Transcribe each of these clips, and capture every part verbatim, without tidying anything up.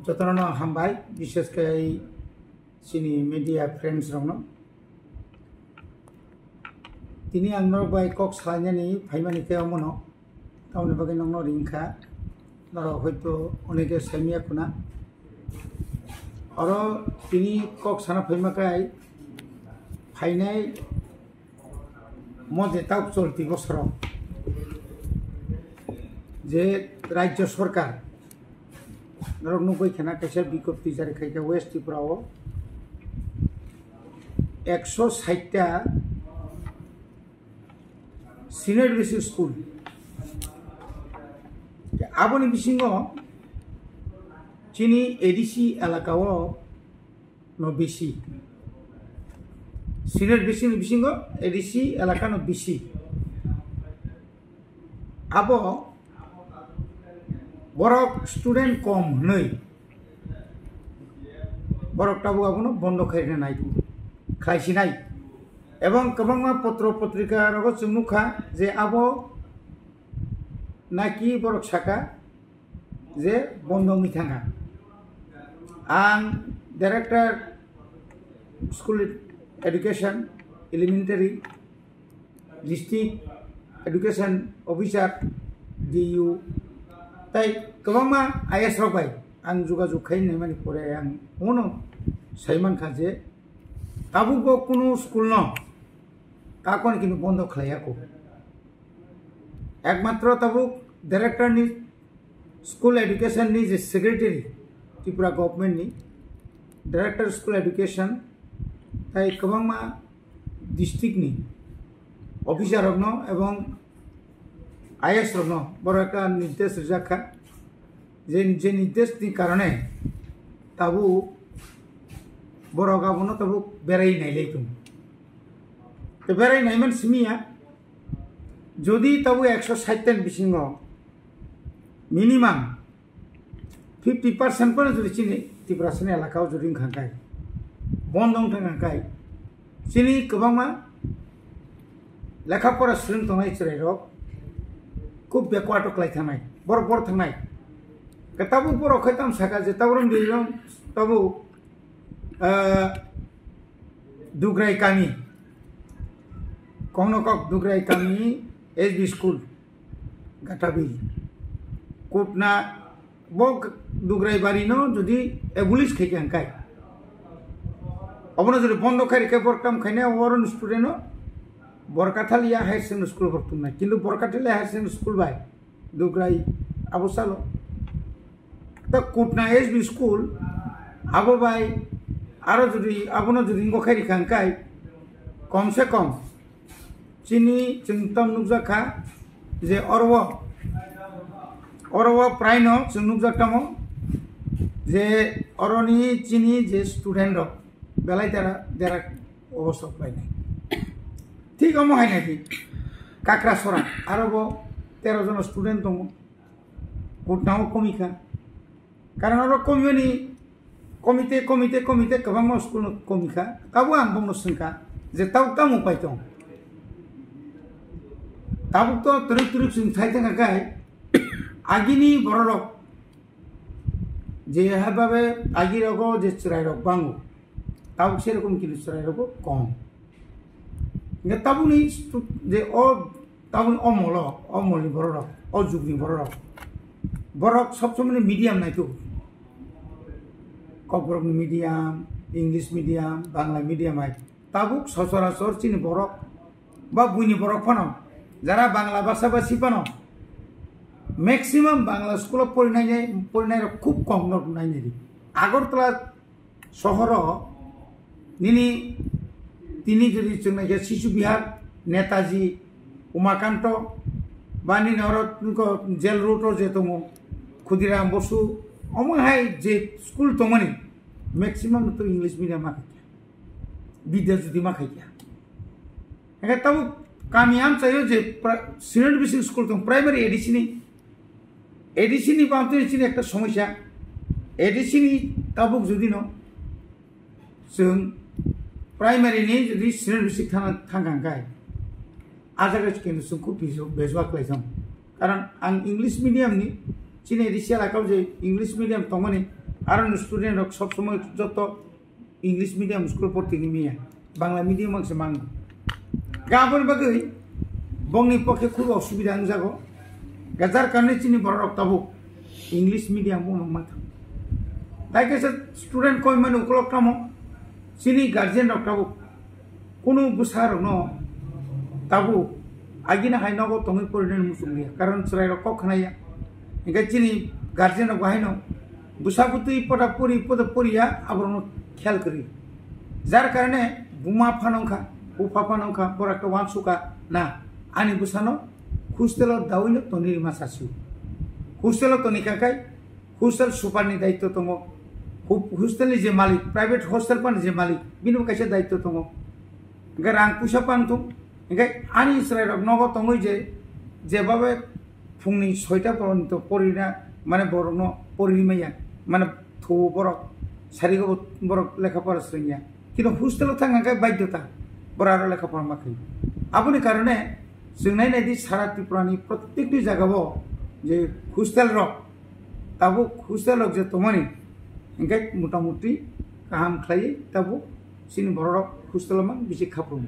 Jotono no hambai, bishes khe chini media friends rokno. Tini ang norok bai kok salainani phaimani khe omono, tamoni bagwi nokno ring kha, norok hoito oneke saimya khuna. Oro tini kok sana phaima kai phainai mo je tabuk cholti bosoro je rajyo sorkar norok nugwi khana kaisa bigjapti jari khaikha West Tripura o ekso sait ta senior basic school. Aboni bisingo chini A D C elaka o no bisi. Senior bisi ni bisingo A D C elaka no bisi. Abo borok student kom hwnwi borok tabuk abono bondo khairina nai khlaisinai. Ebong kwbangma potro potrika rogo chwng nukha je abo naki borok saka je bondo wngwi thangkha. Ang Director School Education, Elementary, District Education Officer, D U, tai kwbangma I S rok bai ang jogajog khai naimani pore ang uno sai mankha je tabuk bo kunu school no kakon kini bondo khlaiya ko. Ekmatro tabuk director ni school education ni je secretary Tripura government ni director school education tai kwbangma district ni officer rokno ebong I S rokno borok ekta nirdesh rijak kha je, je nirdesh ni karone tabuk borok abono tabuk berai nailai tongo. Tei berai naiman simi ya, jodi tabuk ekso sait ta ni bisingo minimum fifty percent pono jodi chini Tiprasani elaka o jodi wngkha khe, bondo wngkha khe, chini kwbangma lekha pora swrwng tongnai chwrairok khub backward o kwlai thangnai, borok borok thangnai. Khe tabuk borok khe tamo saka je tabuk rom di rom tabuk, ah, Dugrai kami, Kongnokok Dugrai kami S B school, Gatabil, Kutna, bo Dugrai bari no jodi abolish khai khe hwnkhai, obono jodi bondo khai rikhe borok tam khainai, oro ni student no Borkathalia Higher Secondary School borok tumnai, kintu Borkathalia Higher Secondary School bai Dugrai abo salo. Ta Kutna S B school abo bai aro jodi abono jodi ngo khai rikha hwnkhai, kom se kom chini chwng tam nukjak kha je oro o, oro o prai no chwng nukjak tamo je oroni chini je student rok belai dera dera obostha khlainai. Thik omo hai nai di Kakrasora aro bo tero jon student tongo. Kutna o komikha. Karon oro komimani komite, komite, komite kwbangma school no komikha. Tabuk ang bongno swngkha je tabuk tamo pai tong. Tabuk to twrwk twrwk chwng thai thangkha khe agini bororok je hababe agi rogo je chwrai rok bango. Tabuk serokom kintu chwrai rok bo kom. Hingke tabukni stu-, je o tabukni o molo, o molni bororok, o jugni bororok, borok sob somoni medium naitug. Kokborokni medium, English medium, Bangla medium hai. Tabuk sochorachor chini borok ba buini borok phano jara Bangla basa basi phano maximum Bangla school o porinai, porinai rok khub kom no nai nai. Agartala sohoro nini tini jodi chwng naikhe Sishu Bihar, Netaji, Umakanto, ba nini oro nukho jail road o je tongo Khudiram Bosu, omo hai je school tongmani maximum to English medium ma khaikha, Bidya Jyoti ma khaikha. Hingke tabuk kami amchaio je pra-, senior basic school tong primary A D C ni A D C ni bamtwi chini ekta somosya, A D C ni tabuk jodi no chwng primary ni jodi senior basic thang, thang kha hwnkhe, ah jaga kintu chwng khub bejo-, bejua khlai thang. Karon ang English medium ni chini A D C elaka o je English medium tongmani Aro ni student rok sob somoi joto English medium school porti ni miya, Bangla medium ang se mang. Ga aboni bagwi bongni pokhe khub osubida wngjago. Ga jar karone chini borok rok tabuk English medium bo mang thang. Tai kaisa student koi mani ukolok tamo chini guardian rok tabuk kunu bwsa rokno tabuk agini hai nogo tongwi porinani muchung liya, karon chwrai rok kok khna ya. Hinkhe chini guardian rok bo haino bwsa bwtwi poda pori, poda poriya, aborokno khel kwrwi. Jar karone buma phano wngkha, bupha phano wngkha, bohrok khe uansukha na, ani bwsano hostel o daui no tonwi rwma sasio. Hostel o toni kha khai hostel super ni daityo tongo. Hu-, hostel ni je malik, private hostel phano je malik, bini bo kaisa daityo tongo. Hinkhe rang puisa phano thung, hinkhe ani chwrai rok nogo tongwi je, jebabe phungni soita porjonto porina, mane borokno porinai maya, mane thuo borok, sarigo bo borok lekha pora swrwngya. Kintu hostel o thang khe baidhyota, borok aro lekha pora ma khaio. Aboni karone chwng nai nai di sara Tripura ni protekti jaga o je hostel rok, tabuk hostel rok je tongmani, hinkhe mota moti kaham khlaiwi tabuk chini borok rok hostel o mang bisi khaprum.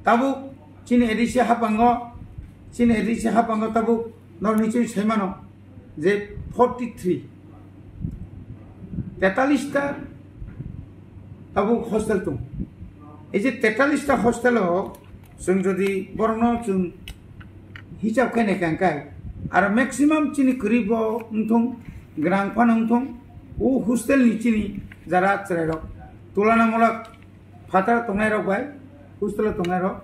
Tabuk chini A D C hapango, chini A D C hapango tabuk norok ni chini saimano je forty three, tetallis ta tabuk hostel tong. Ei je tetallis ta hostel o chwng jodi borokno chwng hisab khe naikha hwnkhe, aro maximum chini kwrwi bo wngthong, gwnang phano wngthong, o hostel ni chini jara chwrairok tulanamulok phataro tongnairok bai hostel o tongnairok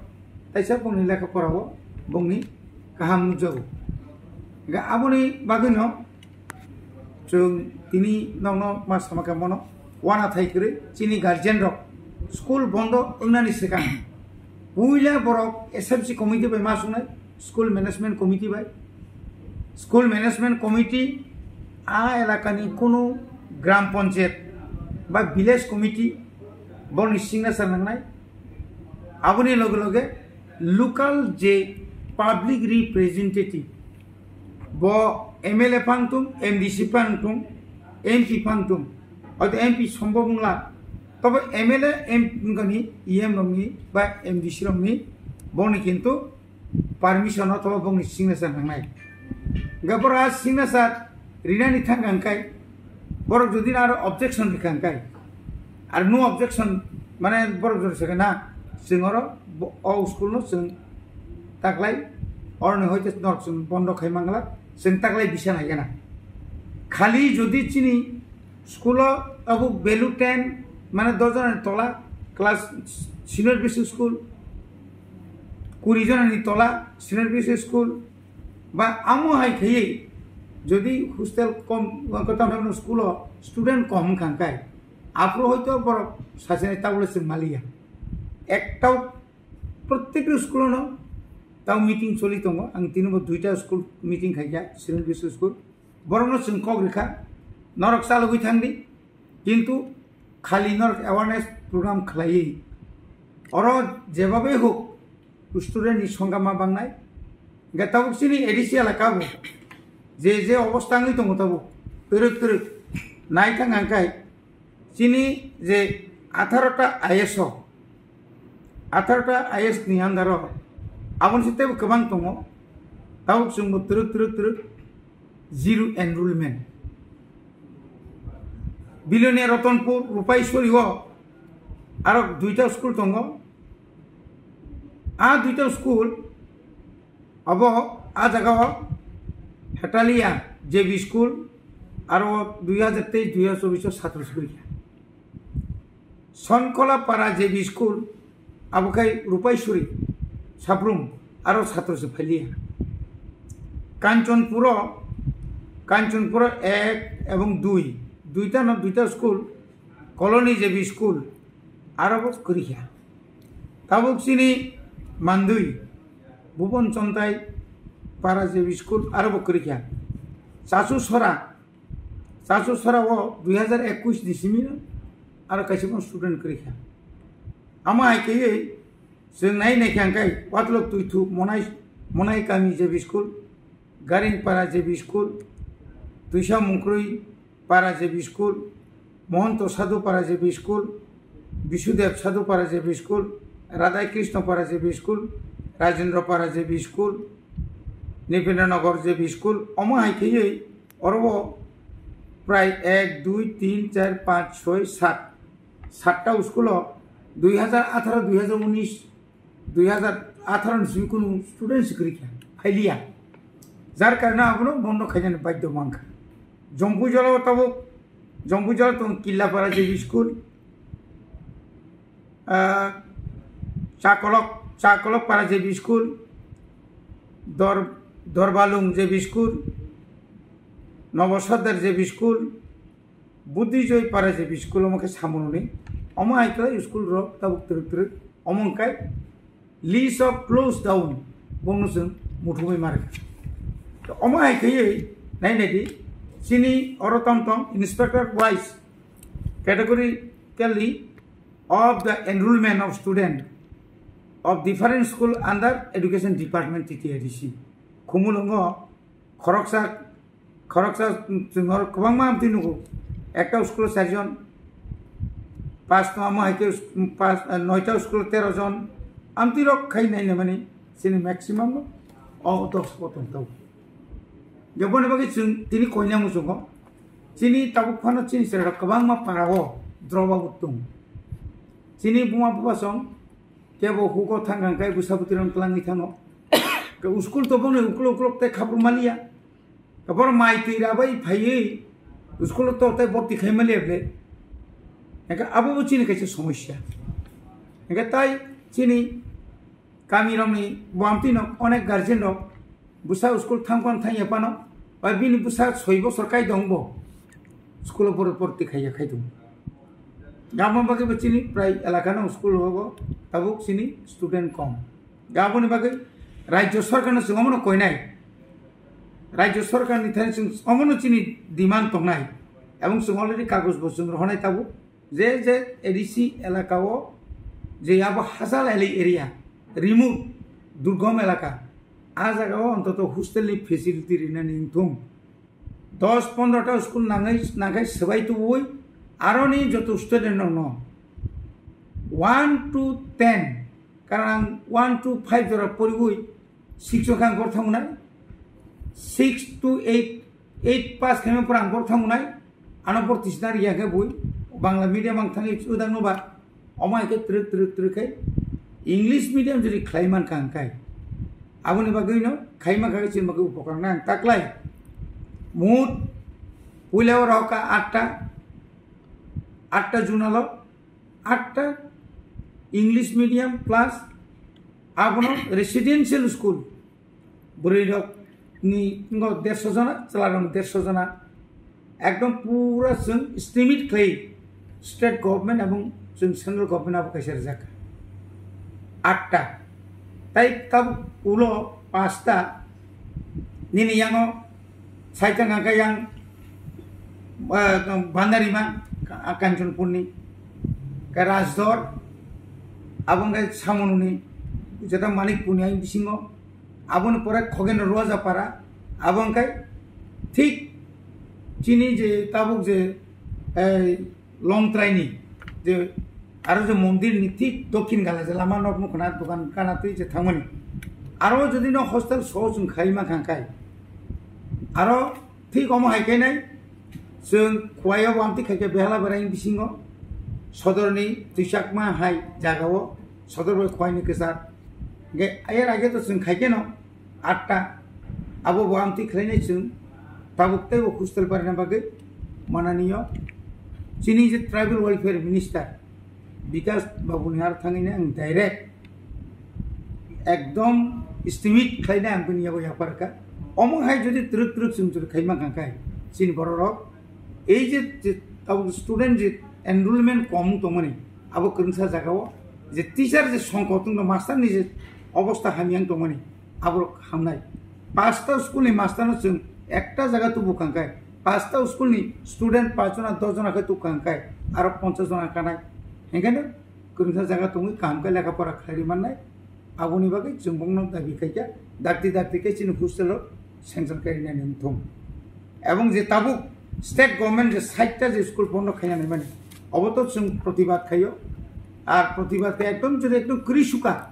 taisa bongni lekha porao bongni kaham nukjago. Hwnkhe aboni bagwino chwng tini nokno ma sama khe mano, uanathai kwrwi chini guardian rok school bondo wngnani swkang puila borok S M C committee bai ma sungnai, school management committee bai. School management committee a elakani kunu gram panchayat ba village committee borokni signature nangnai. Aboni loge loge local je public representative, bo M L A phang thung, M D C phang thung, M P phang thung, hoito M P sombhob wngla, tobo M L A, M-, wngkha ni E M rokni ba M D C rokni boni kintu permission othoba bongni signature nangnai. Hingke borok a signature rinani thangkha hingkai borok jodi aro objection rikha hingkai, ar no objection, mane borok jodi sakha na, chwng oro bo-, o school no chwng taklai, oroni hoite norok chwng bondo khai mangla, chwng taklai bisa naikhe na. Khali jodi chini school o tabuk value ten, mane dos jona ni tola class senior basic school, kuri jona ni tola senior basic school, ba amo hai khaiwi jodi hostel kom, kwtal school o student kom wngkha hingkai, aphuru hoito borok sachini tabule chwng maliya. Ekta prottekta school o no tamo meeting choli tongo, ang tini bo duita school meeting khaikha, senior basic school. Borokno chwng kok rikha, norok chalogwi thangdi, kintu khali norok awareness program khlaiwi oro jebabe hok student ni songkha ma bangnai. Hingke tabuk chini A D C elaka bo je je obostha wngwi tongo tabuk twrwk twrwk nai thang hingkai chini je atharo ta I A S o, atharo ta I A S ni under o, aboni se teibo kwbang tongo. Tabuk chwngbo twrwk, twrwk, twrwk, zero enrollment. Bilonia Ratanpur, Rupaiswari o aro duita school tongo. A duita school, abo a jaga o Hetalia J B school, aro dui hajar teis, dui hajar chobbish o satro school khe. Sonkola Para J B school, abo khai Rupaiswari, Sabrum, aro satro se phailiya. Kanchanpuro, Kanchanpuro ek ebong dui, duita no duita school, Colony J B school, aro bo kwrwikha. Tabuk chini Mandui, Bhuban Chontai Para J B school, aro bo kwrwikha. Chasu Sora, Chasu Sora o dui hajar ekush ni simi no aro kaisa bo student kwrwikha. Amo hai khe chwng nai nai khe hingkai Watlok Tuithu Monai, Monai Kami J B school, Garing Para J B school, Tuisa Mungkrui, Para J B School, Mohanto Sadhu Para J B School, Bisudev Sadhu Para J B School, Radha Krishna Para J B School, Rajendra Para J B School, Nipendra Nagar J B School, omo hai kheywi oro prai ek, dui, tin, char, panch, soi, sat, satta school o dui hazar atharo, dui hazar unis, dui hazar atharo ni simi kunu student sikri kha, phailiya. Jar karone abono bondo khainani badhyo mankha. Jompujalo tabuk, Jompujalo tong Killapara J B School, ah, Chakolok, Chakolok Para J B School, Dor-, Dorbalung J B School, Nobo Sardar J B School, Buddhijoy Para J B School omo khe samununi. Omo hai khe school rok tabuk twrwk twrwk. Omo hwnkhe list of close down bono chwng muthumwi ma rwkha. To omo hai khaiwi nai nai di, chini oro tong tong inspector wise categorically of the enrollment of student of different school under education department T T A D C. Khumulwngo khoroksa, khoroksa chwng oro kwbangma amtwi nugo. Ekta school o char jon, pass tongma hai khe pass, noita school o tero jon. Amtwi rok khai nai nai mani chini maximum no o dos bo tong tau. Jaboni bagwi chwng tini koina muchungo. Chini tabuk phano chini chwrai rok kwbangma para o drop out tong. Chini buma bupha song kebo hugo thang kang kai bwsa bwtwi rok twlangwi thango. Ke school to bono uklok uklok tei khapur maliya. Ke bor mai twi rabai phaiwi school to tei borti khai maliya ble. Eke abo bo chini kaisa somosya. Eke tai chini kami rokni bo amtwi no onek guardian rok bwsa school thang pan thang ya pano, ba bini bwsa soi bosor kai dong bo school o bor-, borti khai ya khai dong. Gabon bagwi bo chini prai elaka no school o bo tabuk chini student kom. Gaboni bagwi rajyo sarkar no chwng omono koinai. Rajyo sarkar ni thani chwng omono chini demand tongnai. Ebong chwng already kagoj bo chwng rohonai tabuk. Je je A D C elaka o je abo Hasal Valley area, remote, durgom elaka, a jaga o ontoto hostel ni facility rinani wngthung. Dos pondro ta school nangai, nangkai swbai tubui, aroni joto student rok no one to ten, karang one to five jora poriwi, six o khe ang bor thangnai, six to eight, eight pass khaima pore ang bor thangnai, ano bor tisna riya khe bui, Bangla medium ang thangwi udang no ba, omo hai khe twrwk twrwk twrwk khe English medium jodi khlai man kha ang khai, aboni bagwi no khaima kha chini bagwi upokar nang taklai. Mut puila o roka atta, atta junalo, atta English medium plus abono residential school, bwrwi rok ni ngo derso jona, chwla rok derso jona, ekdom pura chwng estimate khlai state government ebong chwng central government abo kaisa rijak atta, tai tabuk ulo pasta nini yango Saitang hwnkhe yang, ah, Bandarima, Ka-, Kanchanpurni, khe Rajdor, abo hwnkhe Samununi, jeta Manikpurni ayang bisingo, aboni pore Khogendra Ruajapara, abo hwnkhe thik chini je tabuk je, eh, Longtraini je aro je mondirni thik dokhin gala je lama nok nukhuna dokan kana twi je thangmani. Aro jodi no hostel so chwng khai mankha khai. Aro thik omo hai khe nai chwng Khowai o bo amtwi khai khe Behala Berai bisingo sodorni twichakma hai jaga o sodor bai Khowai ni kwchar. Hingkhe er age to chwng khai khe no atta. Abo bo amtwi khlainai chwng tabuk teibo hostel barina bagwi mananiyo. Chini je tribal welfare minister Bikas Babu ni har thangwi ang direct ekdom estimate khlainai ang bini yago yapharkha. Omo hai jodi twrwk twrwk chwng jodi khaima kha khai chini borok rok ei je, je tabuk student je enrollment kom tongmani abo kwrwngsa jagao je teacher je songkot wngkha master ni je obosta hamya wng tongmani. Aborok hamnai. Pasta school ni master no chwng ekta jaga tubu kha khe, pasta school ni student pach jona, dos jona khe tubu kha khe, aro ponchas jona kanai. Hingkhe no kwrwngsa jaga tongwi kaham khe lekha pora khlai mannai. Aboni bagwi chwng bongno dabi khaikha, dakti dakti khe chini hostel o sanction khainani wngthung. Ebong je tabuk State government je side ta je school bondo khaina naimani, obo to chwng protibad khaio. Ar protibad khe ekdom jodi ekdom kwrwi suka,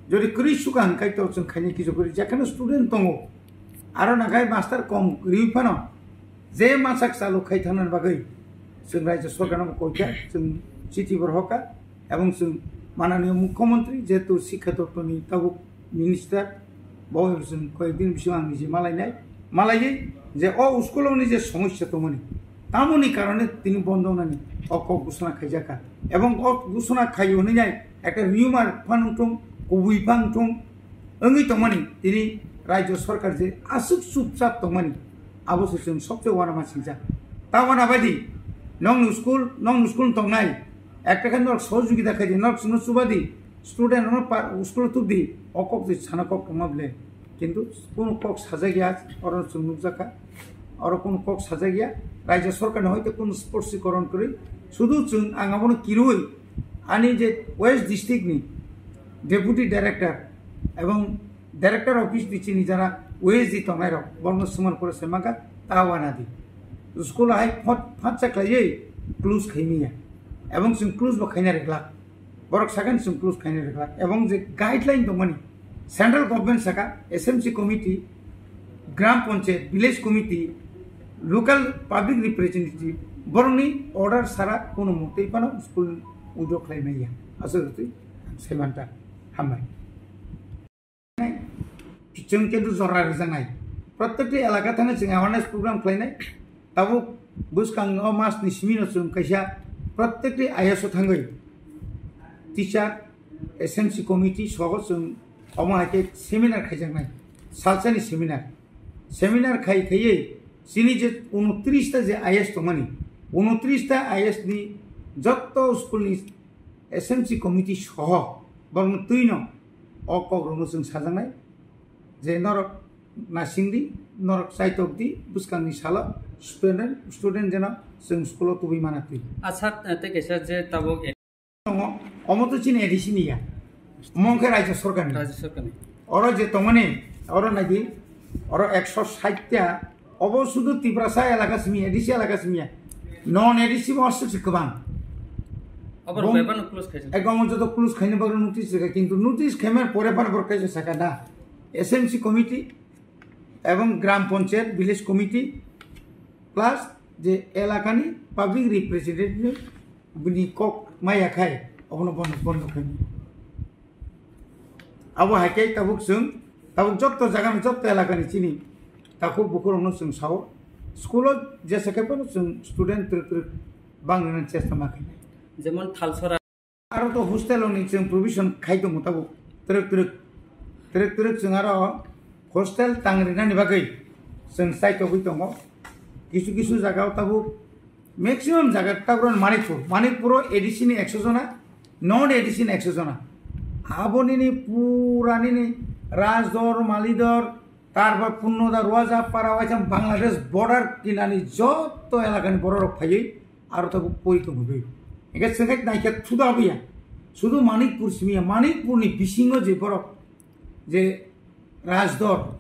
jodi kwrwi suka hwnkhe to chwng khaina kisu kwrwi, jekheno student tongo, aro nakhai master kom kwrwi phano je masak chalu khai thangnani bagwi chwng raijyo sorkarno koikha, chwng chithi bo rohorkha, ebong chwng mananiyo mukhyamantri jehetu sikha doptorni tabuk minister, bo chwng koyekdin bisingo ang nije malainai, malaiwi je o school-oni je somosya tongmani, tamoni karone tini bondo wngnani o kok gusuna khaijakha. Ebong o gusuna khaio hwnwi nai ekta rumor phan wngthung, kubui phan wngthung, wngwi tongmani, tini raijyo sorkar je aswk chupchap tongmani, abo se chwng sobse uanama singjak. Ta uana baidi, nokni school, nokni school tongnai, ekta khe norok sohojogita khaidi, norok chwngno chubadi, student rokno pa-, school tubdi, o kok je sana kok tongma bwle. Kintu kunu kok sajak ya, oro chwng nukjakha. Oro kunu kok sajak ya, raijyo sorkarni hoite kunu sporsikoron kwrwi. Sudu chwng ang abono kirui, ani je West District ni Deputy Director ebong Director Office ni chini jara West di tongnai rok, borokno swmar pore se mangkha, ta uana di. School hai phot-, phatsa khlaiwi close khaimaya. Ebong chwng close bo khaina rwglak. Borok sakha ni chwng close khaina rwglak. Ebong je guideline tongmani, central government saka S M C committee, gram panchayat, village committee, local public representative, borokni order sara kono motwi phano school withdraw khlai maya. Aswk twi sai manta. Hambai. Chwng kintu jora rwjaknai. Protekti elaka thangwi chwng awareness program khlainai. Tabuk bwskango mas ni simi no chwng kaisa protekti I S o thangwi teacher, S M C committee sogo chwng omo hai khe seminar khaijaknai. Salsani seminar. Seminar khai khaiwi chini je unotris ta je I S tongmani, unotris ta I S ni jotto school ni S M C committee soho borokno twino o kokrokno chwng sajaknai je norok nasingdi, norok chaitokdi, bwskangni salo student, student jeno chwng school-o tubui mana twi. Acha, tei kaisa je tabuk tongo, omo to chini A D C ni ya, omo wngkhe raijyo sorkarni. Raijyo sorkarni. Oro je tongmani, oro naidi, oro ekso sait ta, obo sudu Tiprasa elaka simi ya, A D C elaka simi ya. Non A D C bo aswk se kwbang. Aboni bebano close khaijak. Ego omo joto close khaina bagwi notice rwkha, kintu notice khaimani pore phano borok kaisa saka da. S M C committee ebong gram panchayat, village committee plus je elakani public representative bini kok maya khai obono bondo, bondo khai. Abo hai khe tabuk chwng, tabuk jotto jaga ni jotto elaka ni chini takhuk bukhuk rok no chwng sao, school o jesa khe phano chwng student twrwk twrwk bang rwna chesta ma khainai. Jemon Thalsora. Aro to hostel ni chwng provision khai tongo tabuk twrwk twrwk, twrwk twrwk chwng aro hostel tang rwna ni bagwi chwng chai togwi tongo. Kisu kisu jaga o tabuk maximum jaga tabuk Manipur, Manipur o A D C ni ekso jona, non A D C ni ekso jona. Abo nini pura nini Rajdor, Malidor, tarpor Punnoda, Roaja, Para, waisa Bangladesh border kinani jotto elaka ni borok rok phaiwi aro tabuk pori tongwi. Hingke chwngkhe naikhe thuda abuya. Sudu Manipur simi ya, Manipur ni bisingo je borok je Rajdor,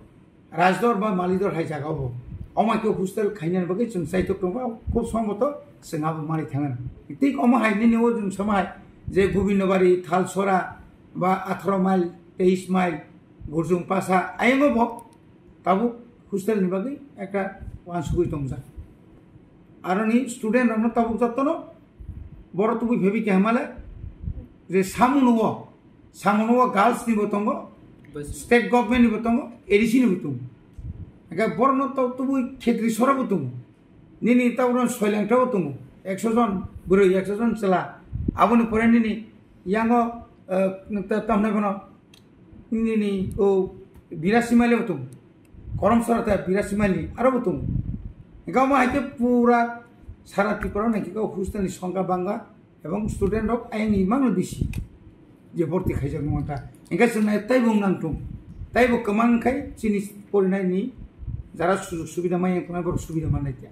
Rajdor ba Malidor hai jaga bo. Omo khe hostel khainani bagwi chwng chaitok tongo, khub somboto chwng abo mani thangna. Thik omo hai nini o chwng sama hai je Gobindobari, Thalsora ba atharo mile, teis mile, Gurjung Pasa, ayang bo tabuk hostel ni bagwi ekta uansugwi tongjak. Aroni student rokno tabuk jotono boro tubui phebi keha male je samuno o, samuno o girls ni bo tongo, state government ni bo tongo, A D C ni bo tongo. Hingke borokno to tubui khetri sora bo tongo. Nini tabuk soileng tabo tongo. Ekso jon bwrwi, ekso jon chwla. Aboni pore nini yango, eh, ta-, tamhwnai bono nini o birasi mile bo tongo. Koromsora ta birasi mile ni aro bo tongo. Hingke omo hai khe pura sara Tripura o naikhe o hostel ni songkha bangkha. Ebong student rok ayang ni mangno bisi je borti khaijak nung ta. Hingke chwng nai taibo wng nang tung. Taibo kwmang khai chini porinai ni jara sujug subida maya tongnai borok subida mannai kya.